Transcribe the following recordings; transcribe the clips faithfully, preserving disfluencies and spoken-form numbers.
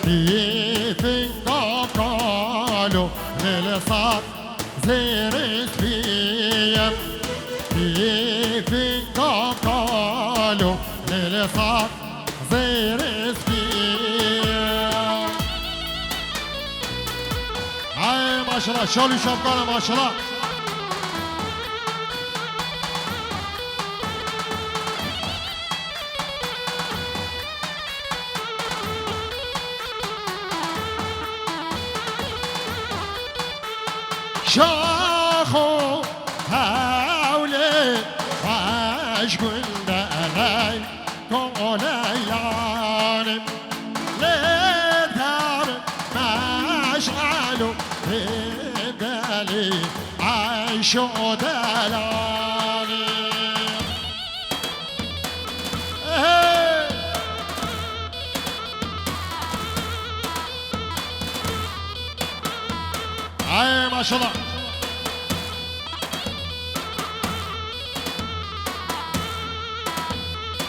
Tîfinga kalo, lê li sar zêrê spî ye. Tîfinga kalo, lê li sar zêrê spî ye. Ay maşallah, şal û şapkana maşallah. Şaxo hewlê xweş gundere koleylanê lê der meş'elo hêdelî Ayşo delanê. Hey! Ay maşallah.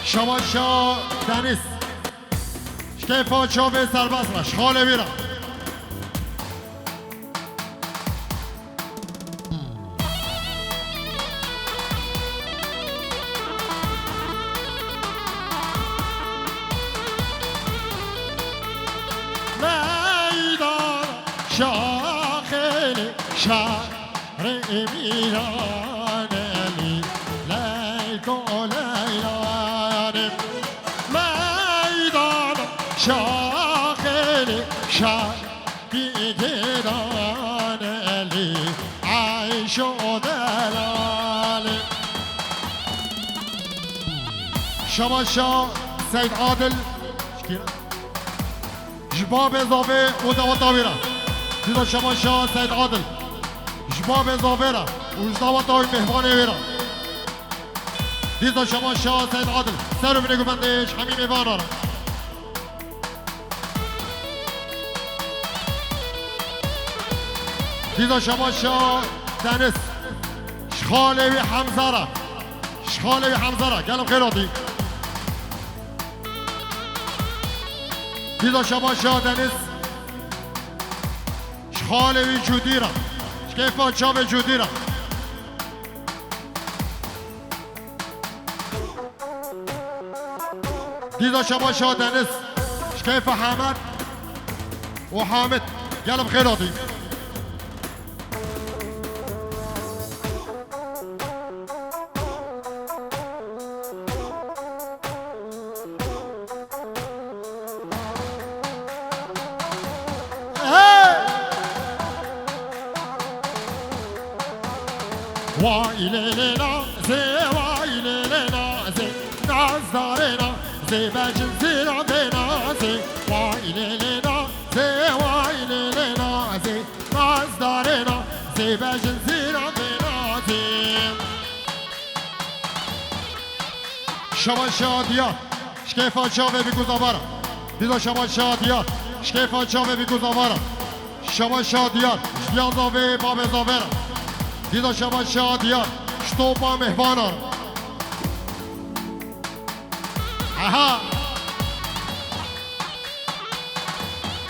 Şabaş ya Deniz. Şkeyfa çavê serbest re, şxalê wî re. Leyla şaxê li şaxê Mîranelî, leyko leylanê, meydan şaxê li şaxê Mîranelî, Ayşo delalê. Şabaşa Seyd Adil. Ji babê zavê û daweta wê re. Dîza şabaşa Seyd Adil. Ji babê zavê re û ji daweta wê mêhvanê wê re. Dîza şabaşa Seyd Adil. Ser û binê guvendê ji hemî mêvana re. Dîza şabaşa Deniz. Ji xalê wî Hemza re. Ji xalê wî Hemza re. Gelin xêr hatî. Dîza şabaşa Deniz. Ji xalê wî Cûdî re. Ji keyfa çavê Cûdî re. Dîza şabaşa Deniz. Ji keyfa Hemed û Hamid. Gelin xêr hatî. Hey! Vay lê lê nazê, vay lê lê nazê, nazdarê nazê, bejin zîra bê nazê. Vay lê lê nazê, vay lê lê nazê, nazdarê nazê, bejin zîra bê nazê. Şabaşa Diyar. Şkeyfa çavê bî ku zava re. Dîza şabaşa Diyar. Şkeyfa çavê bî ku zava re. Şabaşa Diyar. Ji diya zavê babê zavê re. Dîza şabaşa Diyar. Ji topa mêhvana re. Aha.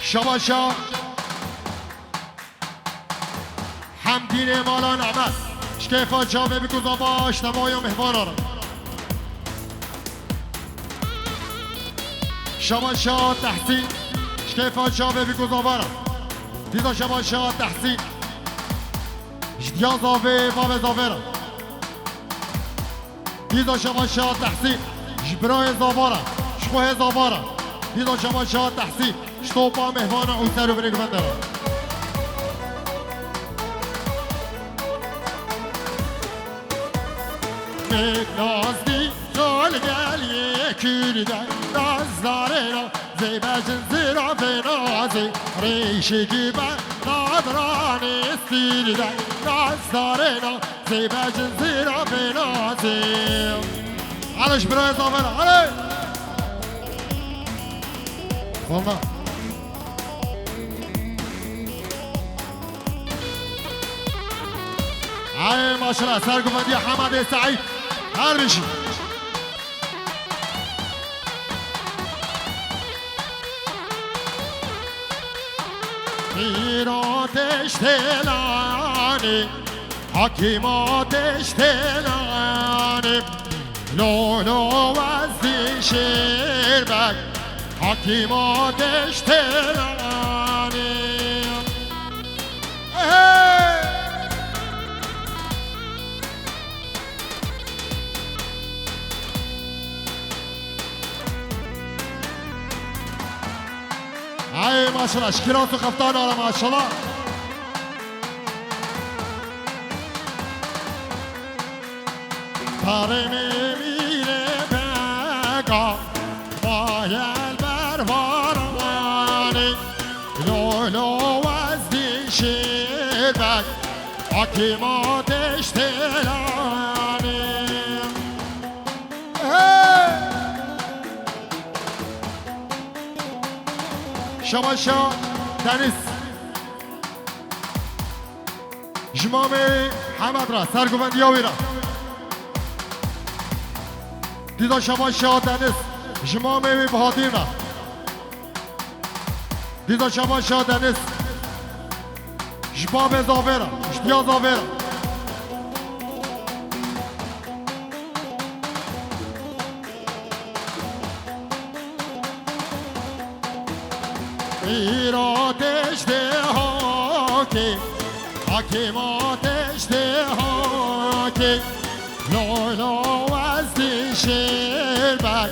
Şabaşa Hemdînê mala Nemet. Ji keyfa çavê bî ku zava ji temaya mêhvana re. Şabaşa Tehsîn. Ji keyfa çavê bî ku zava re. Dîza şabaşa Tehsîn. Ji diya zavê babê zavê re. Dîza şabaşa Tehsîn. Ji birayê zava re. Ji xwehê zava re. Dîza şabaşa Tehsîn. Ji topa mêhvana û ser û binê guvende re. Mêk nazdî zol geliyê Kurde, nazdarê nazê bejin zîrafê nazê, rêşikî be nadranê stîrde, nazdarê nazê bejin zîrafê nazê. Alê ji birayê zava re, alê! Valla. Ay maşallah, serguvendiya Hemedê Seîd. Her bijî. Îro deştê Lanê, hakîma deştê Lanê. Lolo Wezdî Şêrbek, hakîma deştê Lanê. Hey! Ay maşallah, şikira tu xeftan ara maşallah. Tarê me mîre bega, mayel bervaranê. Lolo Wezdî Şêrbek, hakîma deştê Lanê. Hey! Şabaşa Deniz. Ji mamê Hemed re, sergovendiya wî re. Dîza şabaşa Deniz. Ji mamê wî Bahatîn re. Dîza şabaşa Deniz. Ji babê zavê re, ji diya zavê re. Îro deştê Hakê, hakîma deştê Hakê. Lolo Wezdî Şêrbek,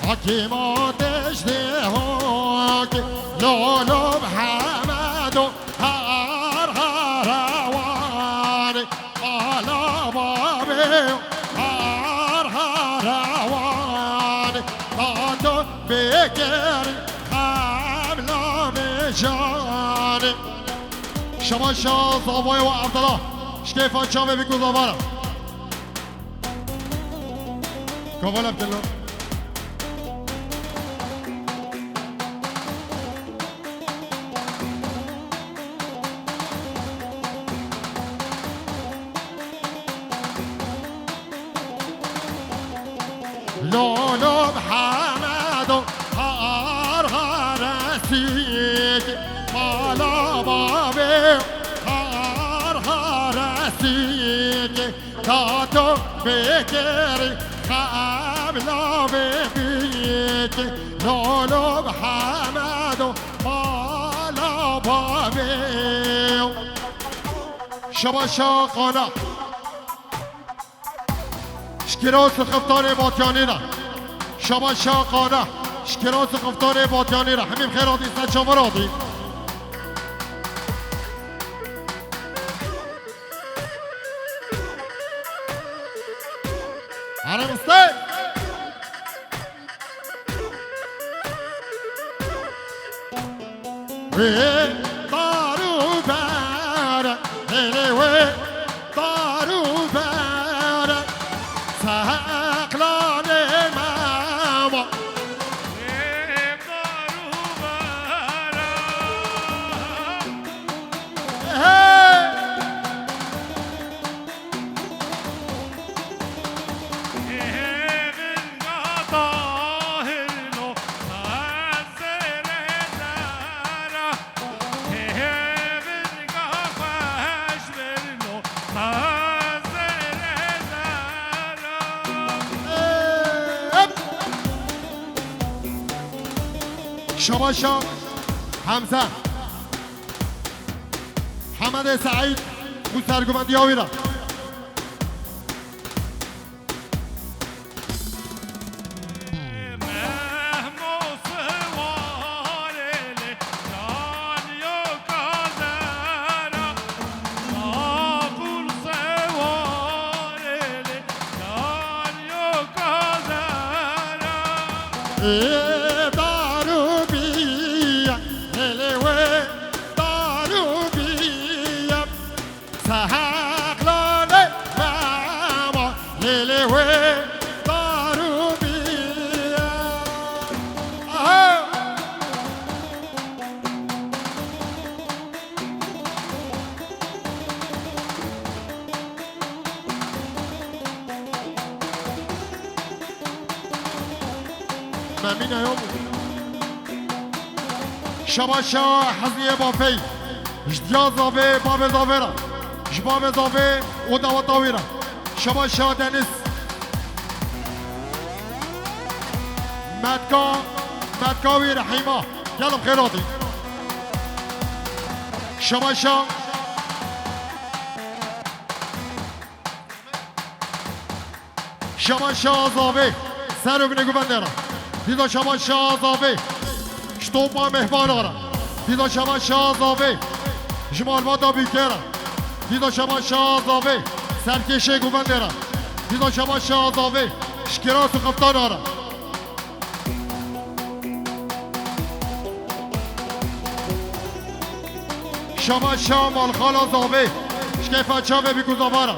hakîma deştê Hakê. Lolo Hemedo, har har rewanê. Mala bavê, har har rewanê. Tato bêkerî, xemla vêcanê. Şabaşa zavayê we Evdela. Ji kêfa çavê bî ku zavara. Kavala Evdela. Lolo Hemedo, har har resîk, mala bavê, har har resîk. Tato bêkerî, xemla vêbîkê. Lolo Hemedo, mala bavê. Şabaşa Qana. Şikira û sixiftanê Batyanî re. Şabaşa Qana. Şikira û sixiftanê Batyanî re. Hemî bi xêr hatî, ser çavan hatî. Arabistan. Wê dar û ber, hêlê wê dar û ber, seqlanê mema. Şabaşa Hemze. Hemedê Seîd, bû sergovendiya wî re. Ê darû bîye, hêlê wê darû bîye. Seheqlanê mema, hêlê wê darû bîye. Aha! Memîne yo. Şabaşa Heziyê Bafey. Ji diya zavê, bavê zavê re. Ji bavê zavê û daweta wî re. Şabaş Şah Deniz. Metka, metka wî Rehîma. Gelin xêratî. Şabaş Şah. Şabaş Şah Zavê, ser û binê guvendê re. Dîda Şabaş Şah Zavê, ji topa mêhvana re. Dîda Şabaş Şah Zavê, ji malbata bîke re. Dîda Şabaş Şah Zavê, serkêşê guvendê re. Dîda Şabaş Şah Zavê, ji kiras û xiftana re. Şabaş Şah Malxala Zavê, ji keyfa çavê bî ku zavara.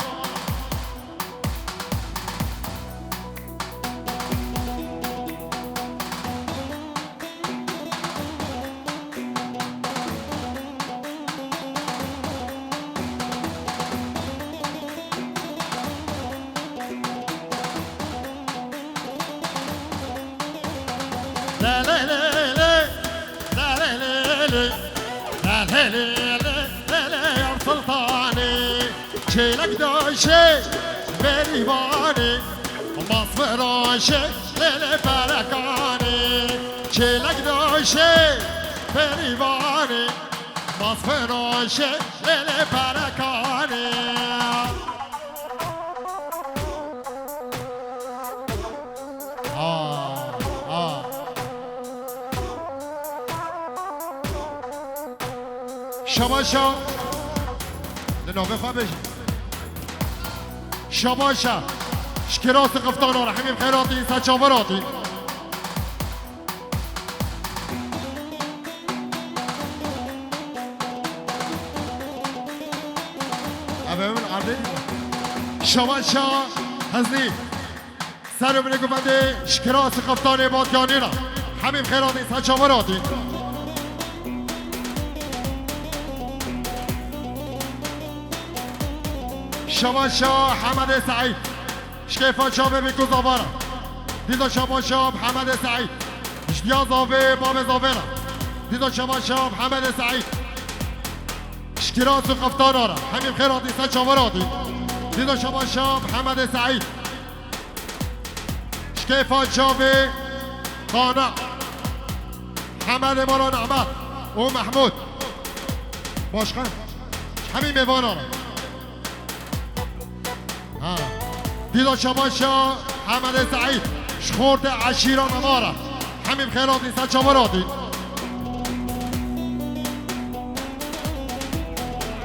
Lê lê lê lê, lê lê lê lê, lê lê lê lê, lê lê ya Sultanê. Çêlek daşê berîvanê, mas viraşê lê lê perekanê. Çêlek daşê berîvanê, mas viraşê lê lê perekanê. Aa, aa. Şabaş Şah. Li navê xwe bêjin. Şabaş Şah. Ji kiras û xiftana re hemî bi xêr hatî, ser çavan hatî. Ev ê min erdê. Şabaş Şah Heznî. Ser û binê guvendê ji kiras û xiftanê Batyanî re. Hemî bi xêr hatî, ser çavan hatî. Şabaş Şah Hemedê Seîd. Ji keyfa çavê bî ku zavara. Dîza Şabaş Şah Hemedê Seîd. Ji diya zavê, bavê zavê re. Dîza Şabaş Şah Hemedê Seîd. Ji kiras û xiftana re. Hemî bi xêr hatî, ser çavan hatî. Dîza Şabaş Şah Hemedê Seîd. Ji keyfa çavê Qana. Hemedê mala Nehmet û Mehmûd. Başkan. Hemî mêvanan. Ha. Dîda Şabaş Şah Hemedê Seîd. Ji xortê eşîra Memara. Hemî bi xêr hatî, ser çavan hatî.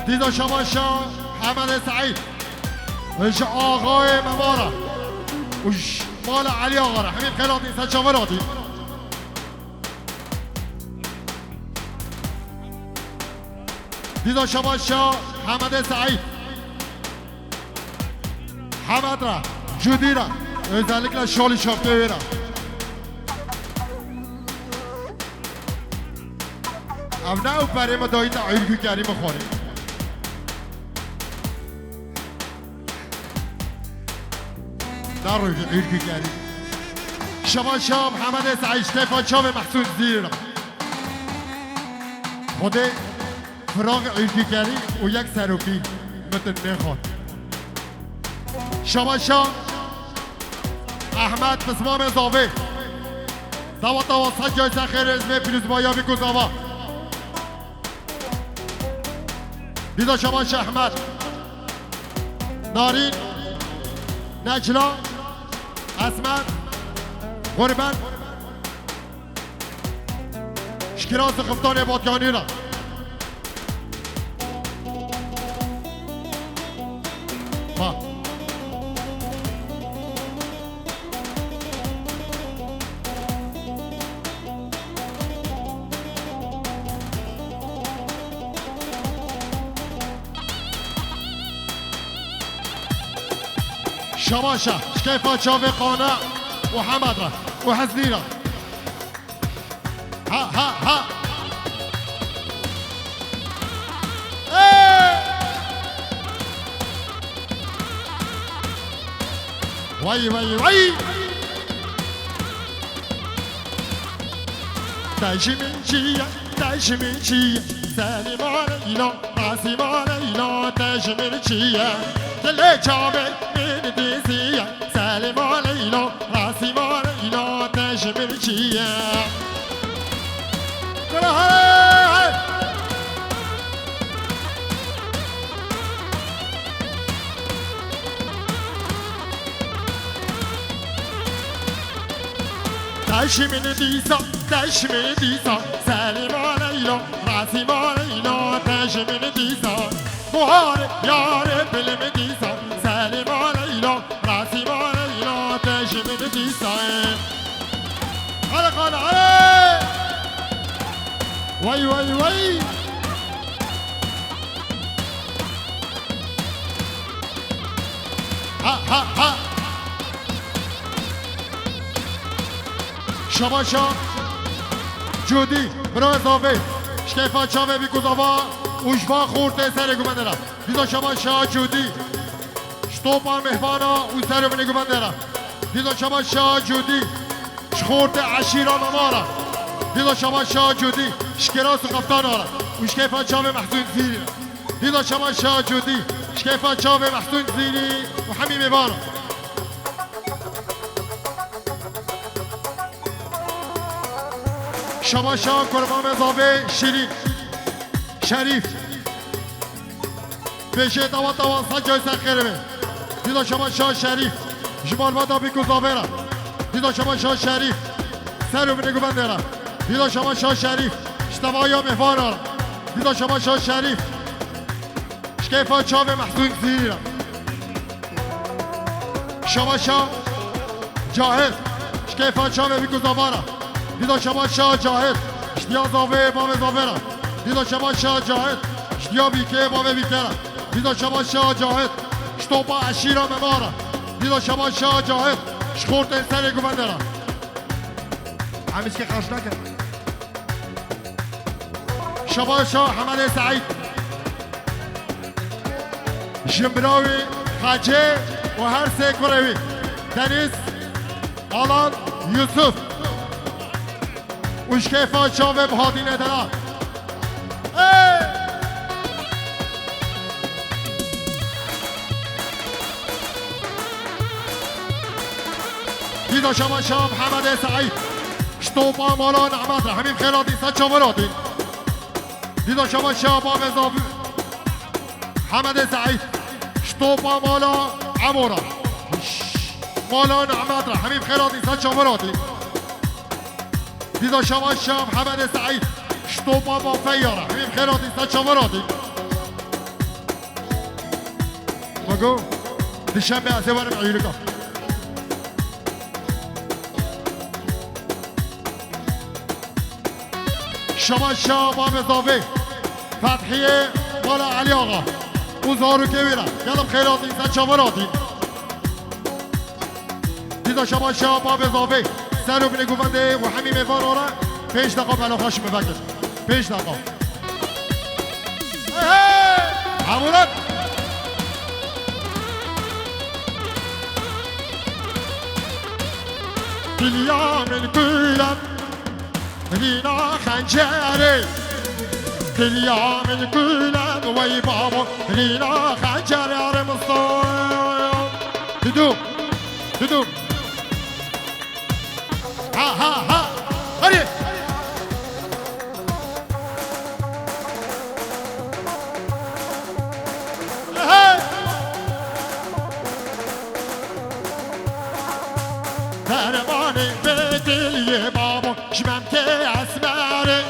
Dîda Şabaş Şah Hemedê Seîd. Ji axayê Memara û ji mala Elî Axa re hemî bi xêr hatî, ser çavan hatî. Dîda Şabaş Şah Hemedê Seîd. Hemed re, Cudî re, özellikle şalî şapkê wê re. Ev ne ew perê me dayî te Ülkü Kerîmê xwarê. Ne rojê Ülkü Kerîm. Şabaş Şah Hemedê Seîd, ji keyfa çavê Mehsûd Zîr. Xwedê firaxê Ülkü Kerîm û yek serokî mitin nêxwar. Şabaş Şah Ehmed Pismamê Zavê. Dawa dawa sed cayse xêrê zmê pîrozbahiya bî ku zava. Dîda Şabaş Şah Ehmed. Narîn. Necla. Esmer. Xurben. Ji kiras û xiftanê Batyanî re. Ma. Şabaş e, ji keyfa çavê Qane û Hemed re û Heznî re. Ha, ha, ha. Ê! Vay, vay, vay. Te ji min çi ye, te ji min çi ye? Selîma Leyla, Rasîma Leyla, te ji min çi ye? Dilê çavê min dizî ye. Selîma Leyla, Rasîma Leyla, te ji min çi ye? Hey, hey! Te ji min dîsa, te ji min dîsa, Selîma Leyla, Rasîma Leyla, te ji min dîsa. Buharê yarê pil min dîsa, Selîma Leyla, Rasîma Leyla, te ji min dîsa. Hele qale, hele! Wey, wey, wey! Ha, ha, ha. Şabaşa Cudî, bira zavê. Ji keyfa çavê bî ku zava û ji va xortê serê gumendera. Dîza şabaşa Cudî. Ji topa mêhvana û serê binê gumendera. Dîza şabaşa Cudî. Ji xortê eşîra Memara. Dîza şabaşa Cudî. Ji Kiras û Qeftana re. Û ji keyfa çavê Mehsûn Zîrî re. Dîza şabaşa Cudî, ji keyfa çavê Mehsûn Zîrî û hemî mêvan. Şabaşa kurbanê zavê Şîrîn. Şerîf. Pêşê dawa dawa sancay ser xêrê be. Dîza şabaşa Şerîf. Ji malbata bî ku zavê re. Dîza şabaşa Şerîf. Ser û binê guvendê re. Dîza şabaşa Şerîf. Ji tevaya mêvana re. Dîza şabaşa Şerîf. Ji keyfa çavê Mehsûn Zîrî re. Şabaşa Cahit. Ji keyfa çavê bî ku zava re. Dîza şabaşa Cahit. Ji diya zavê bavê zavê re. Dîza şabaşa Cahit. Ji diya bîkê bavê bîkê re. Dîza şabaşa Cahit. Ji topa eşîra Memara. Dîza şabaşa Cahit. Ji xortên serê guvendê re. Em îşkê xerc nakin. Şabaşa Hemedê Seîd. Ji bira wî Hecê û her sê kurê wî. Deniz, Alan, Yusuf. Û ji keyfa çavê bi hatîne dera. Ê! Dîda şabaşa Mehemedê Seîd. Ji topa mala Nehmet re. Hemî bi xêr hatî, ser çavan hatî. Dîda şabaşa Babê Zafî. Hemedê Seîd. Ji topa mala Emo re. Mala Nehmet re. Hemî bi xêr hatî, ser çavan hatî. Dîda şabaşa Mehemedê Seîd. Ji topa Bafeya re. Hemî bi xêr hatî, ser çavan hatî. Me got, dişembe ez ê werim Eyrika. Şabaşa Babê Zavê, Fethiyê mala Elî Axa û zarokê wî re. Gelek xêr hatî, ser çavan hatî. Dîda şabaşa Babê Zavê, ser û binê guvendê û hemî mêvana re pênc deqa bela xweş min vekir. Pênc deqa. Hey, hey! Hemû re. Dilya min kule, rîna xencerê. Dilya min kule, wey babo, rîna xencerê, erê Mustafa. Didû, didû. Ha, ha, ha. Hadi. Hey! Dermanê vê diliyê babo, ji Memtê Esmerê.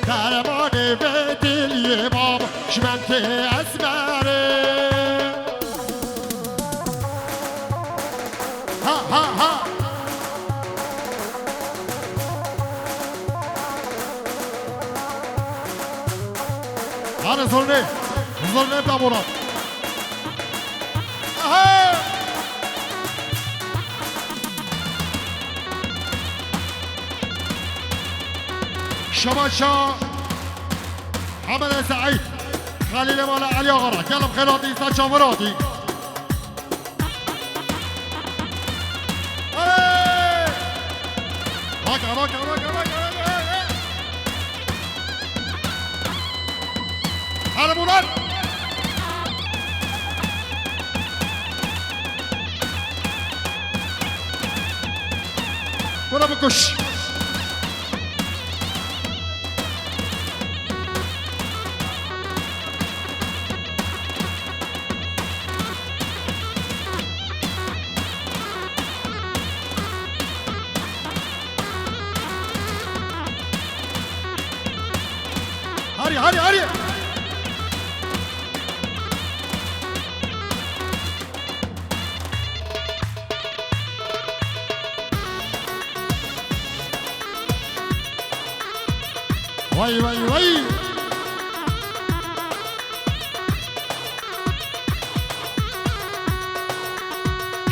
Dermanê vê diliyê babo, ji Memtê Esmerê. Ha, ha, ha. Hadi zurne. Zurne da Murat. Aha! Şabaşa Hemedê Seîd. Xelîlê mala Elî Axa re. Gelek xêr hatî, ser çavan hatî. Hey! Raka, raka, raka, raka, raka, raka. Alem ulan! Buna bikuş! Harî, harî, harî! Vay, vay, vay!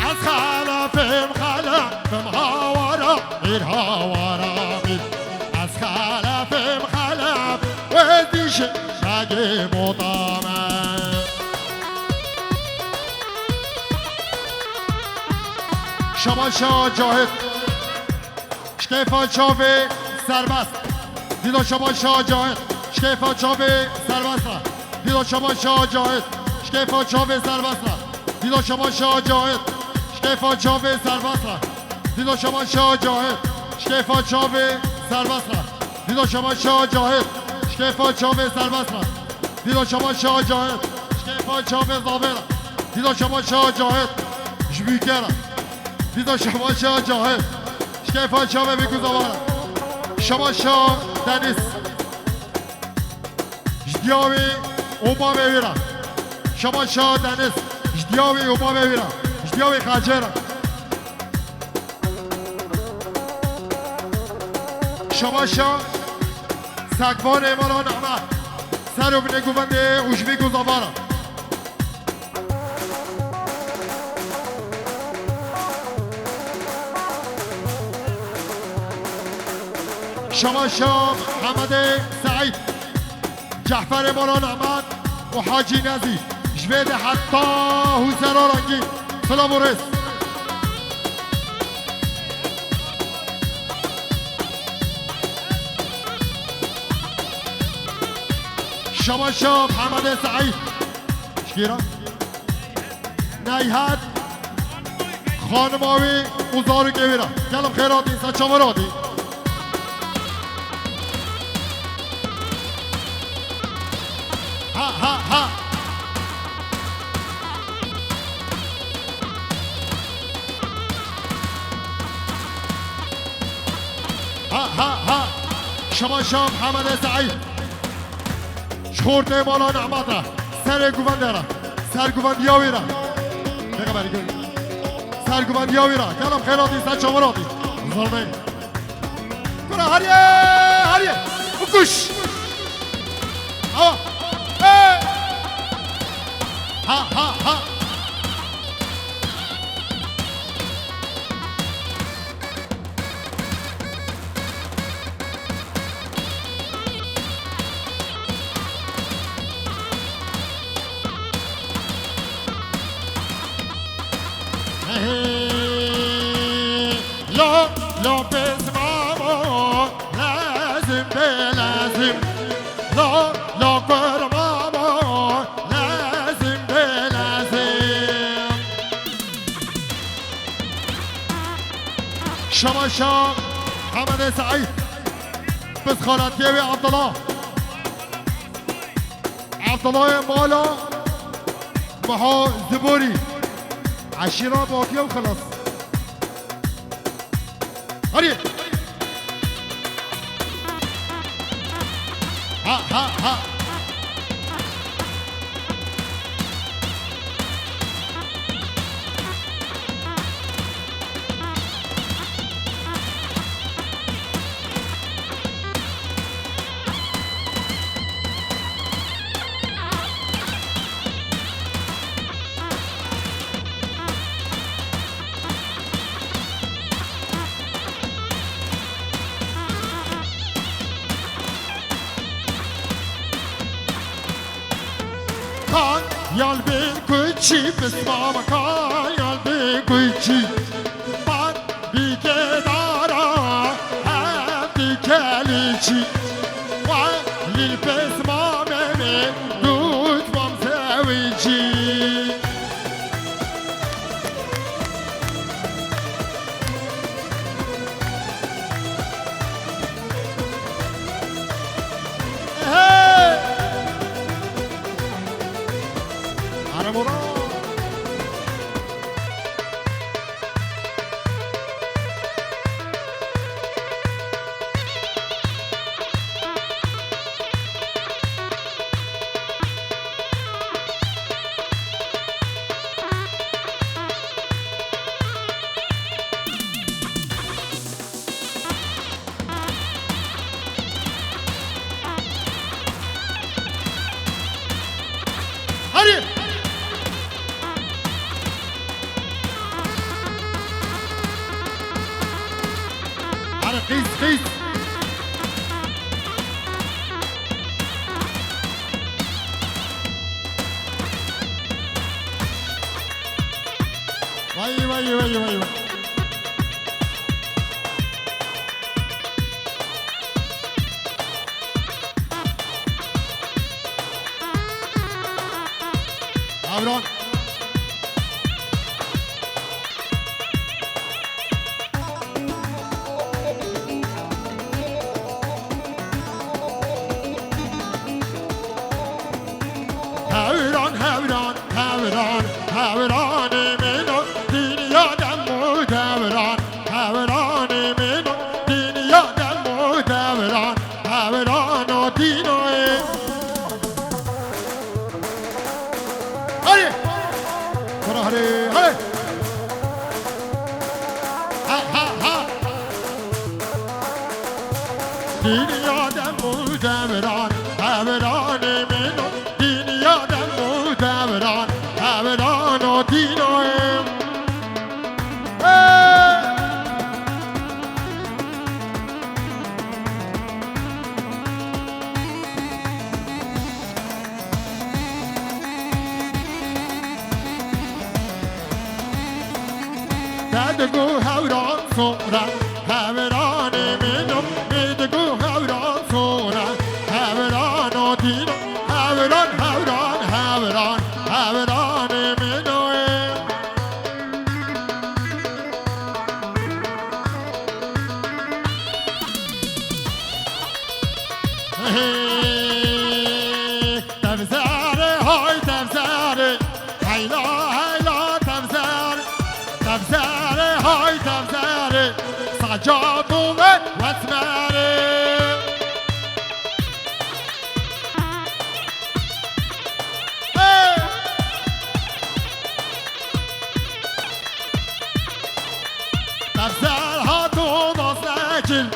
Ez xelefim, xelefim hawara, bir hawara bir. Ez xelefim, xelef, wê dîşe şagê mota me. Şaban Şah Cahit. Şkêfa çavê serbest. Dîda Şaban Şah Cahit. Şkêfa çavê serbest e. Dîda Şaban Şah Cahit. Şkêfa çavê serbest e. Dîda Şaban Şah Cahit. Şkêfa çavê serbest e. Dîda Şaban Şah Cahit. Şkêfa çavê serbest e. Dîda Şaban Şah Cahit. Şkêfa çavê serbest e. Dîda Şaban Şah Cahit. Şkêfa çavê zavêr e. Dîda Şaban Şah Cahit. Ji bîker e. Dîda Şaban Şah Cahit. Şkêfa çavê bî ku zavar e. Şaban Şah Deniz. Ji diya wî û bavê wî re. Şaban Şah Deniz. Ji diya wî û bavê wî re. Ji diya wî Xecê re. Şaban Şah, Sekvanê mala Nehmet. Ser û binê guvendê û ji vî ku zavar e. Şaban Şah Hemedê Seîd, Cehferê mala Nehmet û Hacî Nezî, ji vê de heta Hûsera Rengîn. Silav û rêz. Şaban Şah Hemedê Seîd. Şkîra. Neyhat. Xanima wî û zarokê wî re. Gelm xêr hatî, ser çavan hatî. Ha, ha, ha. Ha, ha, ha. Şaban Şah Hemedê Seîd. Ji xortê mala Nehmet re. Serê guvendê re. Serguvendiya wî re. Pêxemberî gul. Serguvendiya wî re. Gelm xêr hatî, ser çavan hatî. Zor bey. Kura hariye, hariye. Bikuş. Awa. Hey. Ha, ha, ha. Hey, lo, lo, pez mamo, lazim be lazim. Lo, lo, kur mamo, lazim be lazim. Şaban Şah Hemedê Seîd. Piz xalatiyê wê Abdullah. Abdullahê mala Miha Ziborî. Eşîra Bakiye û xilas. Hadi. Ha, ha, ha. Kan yal bin kuçî pismama, kan yal bin kuçî. Ban bike dara hem dikelî çî. Wa lil pismame me du Bravo. Hadi! Hadi, qîz, qîz! Vay, vay, vay, vay, vay. Evran. Hewran, hewran, hewran, hewranê min o, dinya dem û dewran. Hewranê min o, dinya dem û dewran. Hewran o dînoyê. Hadi! Kura hadi, hadi! Ha, ha, ha! Dinya dem û dewran, hewranê min o. Dinya dem û dewran, hewran o dînoyê. Hey! Te digo hewran sor e, hewranê min o, min digo hewran sor e, hewran o dîno, hewran, hewran, hewran, hewranê min o ê. Hey, tevzere, hay tevzere, heyla, heyla tevzere, tevzere, hay tevzere, saca dole wesmere. Hey! Tevzer hat û nas nekil,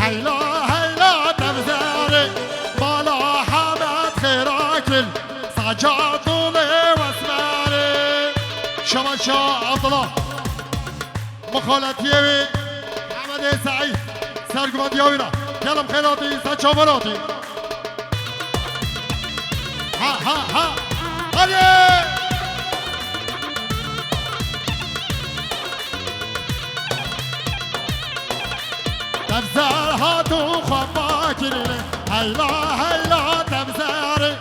heyla heyla tevzerê, mala Hemed xêra kil, saca dûlê wesmerê. Şema Şah Abdullah, mixaletiyê wê Hemedê Seîd, serguvendiya wî re, gelm xêratî, ser çavan hatî. Ha, ha, ha. Hadi! Tevzer hatû xwe pa kirine, heyla, heyla tevzerê,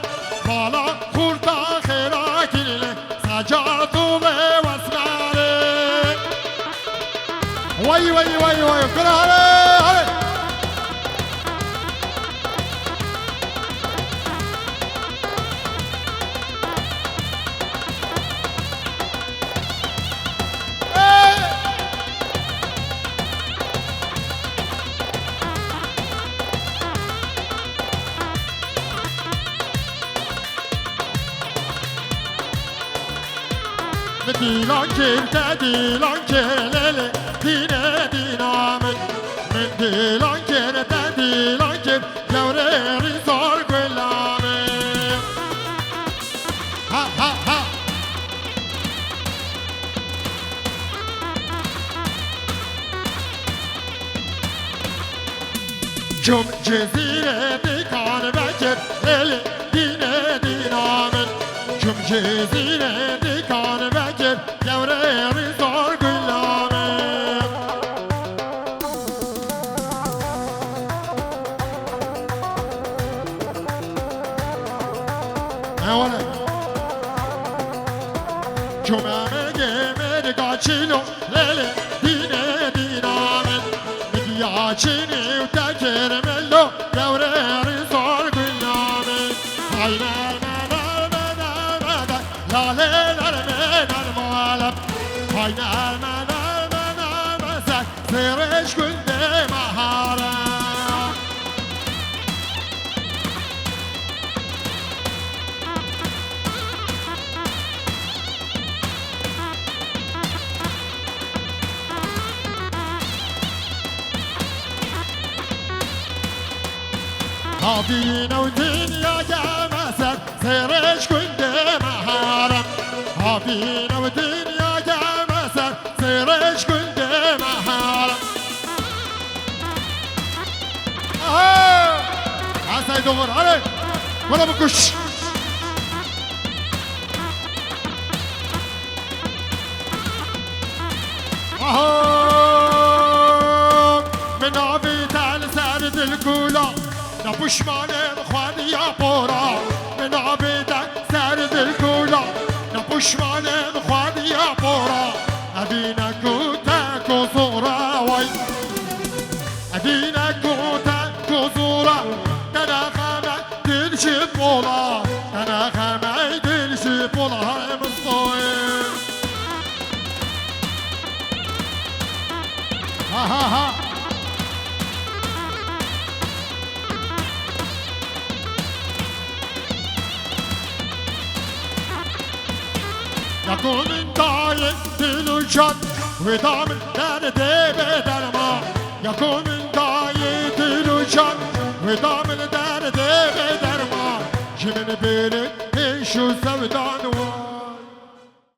mala xurta xêra kirine, saca dûlê wesmerê. Wey, wey, wey, wey, kura hale, hale. Min dîlan kir, te dîlan kir, lê lê, dînê dîna min. Min dîlan kir, te dîlan kir, gewrê rîzor gula min. Ha, ha, ha. Çûm Cizîrê dîkan vekir, lê lê, dînê dîna min. Çûm Cizîrê dîkan vekir, gewrê rîzor gula min. Ewele. Çûm Emegê Mêrga Çîlo, lê lê, dînê dîna min. Min giya çînî û te kir melo, gewrê rîzor gula min. Hay me, me, me, me, me, me, me. Lale lale me lale malem. Hay name name name se. Sêrêş gundê me hare. Havîne û dinya geme ser, sêrêş gundê me harem. Havîne û dinya geme ser, sêrêş gundê me harem. Aha! Esey doğru, hadi. Bana bu kuş. Aha! Min avê te li ser dilkula, ne pişmanê min xwediya pora. Min avê te ser dilkula, ne pişmanê min xwediya pora. Evîne ku te ku zora way. Evîne ku te ku zora, te ne xeme dil ji pola, te ne xeme dil ji pola, hey Mistoyê. Ha, ha, ha. Ya ku min dayê dil û can, wê da min derdê bê derman. Ya ku min dayê dil û can, wê da min derdê bê derman. Ji min bêrê pêş û sevdan wa.